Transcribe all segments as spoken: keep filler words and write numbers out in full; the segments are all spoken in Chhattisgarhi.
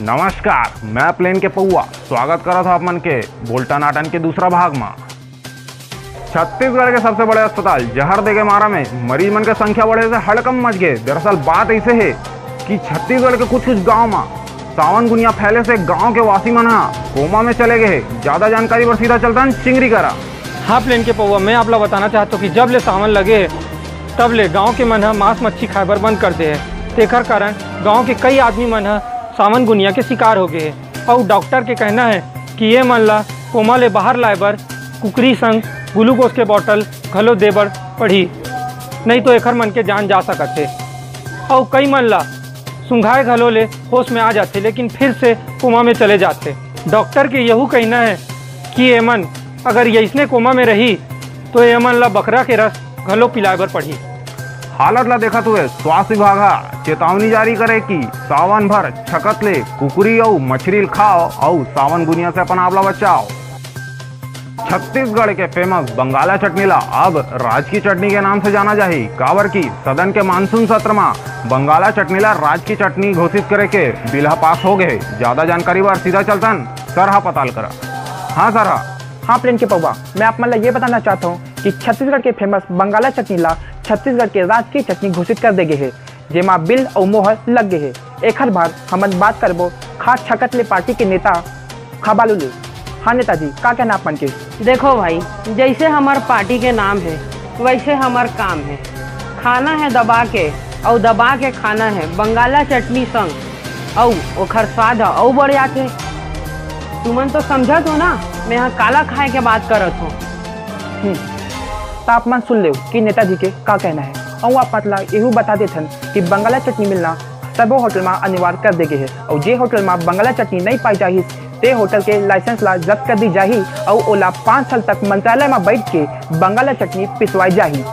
नमस्कार, मैं प्लेन के पौवा। स्वागत करत हव आप मन के बोल्टन आटन के दूसरा भाग म। छत्तीसगढ़ के सबसे बड़े अस्पताल जहर दे के मारा में मरीज मन के संख्या बढ़े से हड़कंप मच गे। दरअसल बात ऐसे हे कि छत्तीसगढ़ के कुछ-कुछ गांव म सावन गुनिया फैले से गांव के वासी मन ह कोमा में चले गए हे। ज्यादा जानकारी बर सीधा चलथन चिंगरी करा। हाँ, प्लेन के पौवा, मैं आप ला बताना चाहत हूँ कि जब ले सावन लगे हे, तब ले गांव के मन ह मांस मच्छी खाए बर बंद कर दे हे। तेखर कारण गांव के कई आदमी मन ह सावन गुनिया के शिकार हो गए हे। अउ डॉक्टर के कहना हे कि ये मन ला कोमा ले बाहर लाए बर कुकरी संग ग्लूकोज के बॉटल घलो दे बर पड़ही, नहीं तो एखर मन के जान जा सकत हे। अउ कई मन ला सुंघाए घलो ले होश में आ जाथे, लेकिन फिर से कोमा में चले जाथे। डॉक्टर के यहू कहना हे कि एमन अगर यइसने कोमा में रही, तो एमन ला बकरा के रस घलो पिलाए बर पड़ही। हालत ला देखत हुए स्वास्थ्य विभाग ह चेतावनी जारी करे कि सावन भर छकत ले कुकरी अउ मछरी ल खाओ अउ सावन गुनिया से अपन आप ला बचाओ। छत्तीसगढ़ के फेमस बंगाला चटनी ला अब राजकी चटनी के नाम से जाना जाही, काबर कि सदन के मानसून सत्र म बंगाला चटनी ला राजकी चटनी घोषित करे के बिल ह पास हो गए हे। ज्यादा जानकारी बर सीधा चलथन सरहा पताल करा। हाँ सरहा। हाँ प्लेन के पौवा, मैं आप मन ला ये बताना चाहत हूँ कि छत्तीसगढ़ के फेमस बंगाला चटनी ला छत्तीसगढ़ के राजकीय चटनी घोषित कर दे गे हे, जेमा बिल अउ मोहर लग गे हे। एखर बर हमन बात करबो खा छकत ले पार्टी के नेता खा बालू ले। हाँ नेताजी, का कहना आप मन के? देखो भाई, जैसे हमर पार्टी के नाम हे, वैसे हमर काम हे। खाना हे दबा के, अउ दबा के खाना हे बंगाला चटनी संग, अउ ओखर स्वाद ह अउ बढ़ जाथे। तुमन तो समझत हो ना, मैं ह काला खाए के बात करत हो। हम्म, त आप मन सुन लेव कि नेताजी के का कहना हे। अउ आप मन ला एहू बता देथन कि बंगाला चटनी मिलना सबो होटल म अनिवार्य कर दे गे हे, अउ जे होटल म बंगाला चटनी नइ पाई जाही, ते होटल के लाइसेंस ला जब्त कर दी जाही, अउ ओला पाँच साल तक मंत्रालय म बैठ के बंगाला चटनी पिसवाई जाही।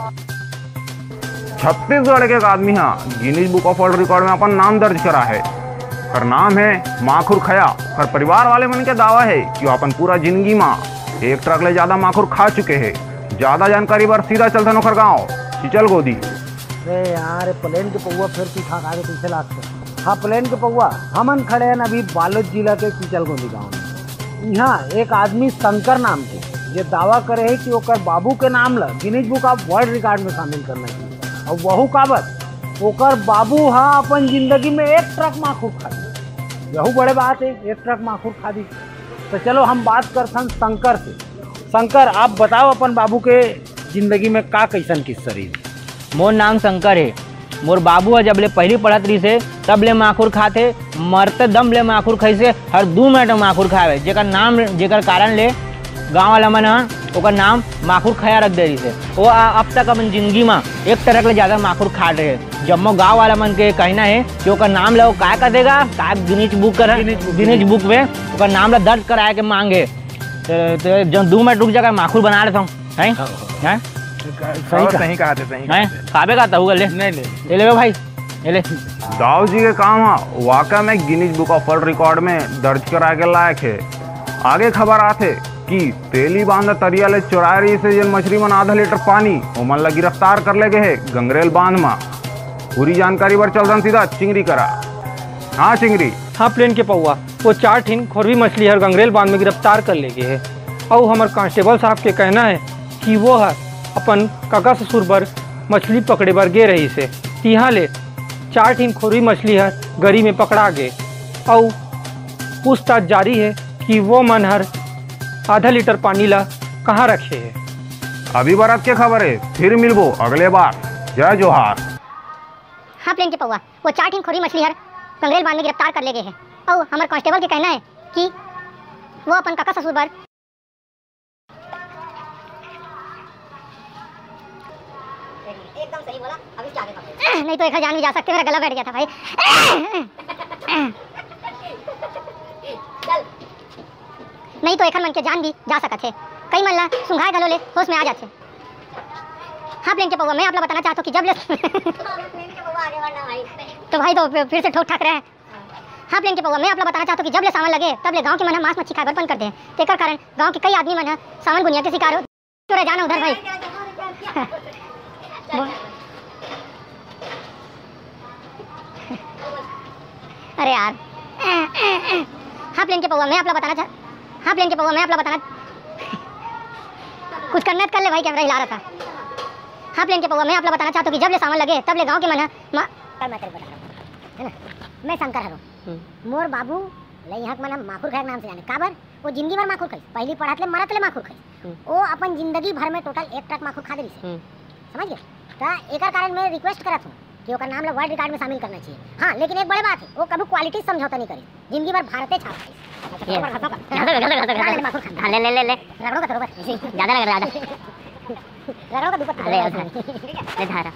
छत्तीसगढ़ के एक आदमी ह Guinness book of world record में अपन नाम दर्ज करा हे। ओकर नाम हे माखुर खया। ओकर परिवार वाले मन के दावा हे कि वो अपन पूरा जिंदगी म एक ट्रक ले ज्यादा माखुर खा चुके हे। ज्यादा जानकारी बर सीधा चलथन ओखर गांव चिचलगोदी। अरे यार, प्लेन के पौवा फिर पीठा खा के पीछे लागथे। हाँ, प्लेन के पौवा, हमन खड़े हन अभी बालोद जिला के चिचलगोदी गांव में। इहाँ एक आदमी शंकर नाम के, ये दावा करे हे कि ओकर बाबू के नाम ला Guinness book of world record में शामिल करना चाहिए। अउ वहू काबर, ओकर बाबू हा अपन जिंदगी में एक ट्रक माखुर खा दी। यहू बड़े बात हे, एक ट्रक माखुर खा दी। तो चलो हम बात करथन शंकर से। शंकर, आप बताओ अपन बाबू के जिंदगी में का कइसन किस्सा रहिस? मोर नाम शंकर हे। मोर बाबू ह जब ले पहिली पढ़त रहिस हे, तब ले माखुर खात हे, मरते दम ले माखुर खाइस हे, हर दू मिनट में माखुर खावे, जेकर नाम, जेकर कारण ले गांव वाला मन ह ओकर नाम माखुर खया रख दे रहिस हे। वो आ-, अब तक अपन जिंदगी म एक ट्रक ले ज्यादा माखुर खा रहे हे। जम्मो गांव वाला मन के कहना हे कि ओकर नाम ल वो काय कर देगा, का गिनीज बुक कर, गिनीज बुक, गिनीज बुक में ओकर नाम ल दर्ज कराए के मांग हे। ते, ते जब दू मिनट रुक जाकर माखुर बना लेता हूँ, हैं? हाँ, हाँ। हैं? सही हाँ, कहा। सही कहा थे, सही कहा हैं? थे। खाबे का तहु ले? नहीं, नहीं। ये ले बे भाई, ये ले। दाऊ जी के काम ह वाकई में Guinness book of world record में दर्ज कराए के लायक हे। आगे खबर आथे कि तेली बांध तरिया ले चोराए रहिस हे जेन मछरी मन आधा लीटर पानी, ओमन ला गिरफ्तार कर ले गे हे गंगरेल बांध म। पूरी जानकारी बर चलथन सीधा चिंगरी करा। हाँ चिंगरी। हाँ प्लेन के पौवा, वो चार ठिन खोरवी मछली हर गंगरेल बांध में गिरफ्तार कर ले गे हे। अउ हमर कांस्टेबल साहब के कहना हे कि वो हर अपन कका ससुर बर मछली पकड़े बर गे रहिस हे। तिहां ले चार ठिन खोरवी मछली हर गरी में पकड़ा गे। अउ पूछताछ जारी हे कि वो मन हर आधा लीटर पानी ला कहाँ रखे हे। अभी बरत के खबर हे, फिर मिलबो अगले बार। जय जोहार। हाँ प्लेन के पौवा, वो चार ठिन खोरी मछली हर गंगरेल बांध में गिरफ्तार कर ले गे हे। अउ हमर कांस्टेबल के कहना हे कि वो अपन कका ससुर बर एकदम सही बोला, अभी क्या आगे पकड़। नहीं तो एक जान भी जा सकते, मेरा गला बैठ गया था भाई। चल। नहीं तो एखर मन के जान भी जा सकत हे। कई मन ला सुंघाए घलो ले होश में आ जाथे। हाँ प्लेन के पौवा, मैं आप ला बताना चाहत हूँ कि जब ले प्लेन के पौवा आगे बढ़ना भाई। तो भाई तो फिर से ठोक ठाक रहे। हाँ प्लेन के पौवा, मैं आप ला बताना चाहत हूँ कि जब ले सावन लगे तब ले गाँव के मन ह मांस मच्छी खाए बर बंद कर दे। तेकर कारण गाँव के कई आदमी मन ह सावन गुनिया के शिकार हो। तो रह जाना उधर भाई। बोल। अरे यार, हाफ लेन के पौवा में आप ला बताना चाह, हाफ लेन के पौवा में आप ला बताना, कुछ करना त कर ले भाई, कैमरा हिला रहा था। हाफ लेन के पौवा में आप ला बताना चाहत हों कि जब ले सावन लगे, तब ले गांव के मन ह मा-, मैं तेरे को बता रहा हूँ, है ना, मैं शंकर हरों। हम्म। मोर बाबू ल इहाँ के मन ह माखुर खाए के नाम से जाने। काबर? वो जिंदगी भर माखुर खाइस, पहली पड़त ले मरत ले माखुर खाइस। हम्म। वो अपन जिंदगी भर में टोटल एक ट्रक माखुर खा दे रहिस। हम्म। समझ गए? त एकर कारण मैं रिक्वेस्ट करत हूँ कि ओकर नाम ला वर्ल्ड रिकॉर्ड में शामिल करना चाहिए। हाँ, लेकिन एक बड़े बात है, वो कभी क्वालिटी समझौता नहीं करी, जिंदगी भर भारते छाप खाइस। ये। ज्यादा लगा, ज्यादा लगा। माखुर खाना। हाँ, ले, ले, ले, ले। रगड़ो का तो बस। ज्यादा लग रहा है, ज्यादा। रगड़ो का दुपट्टा। अरे, अरे। ले धारा।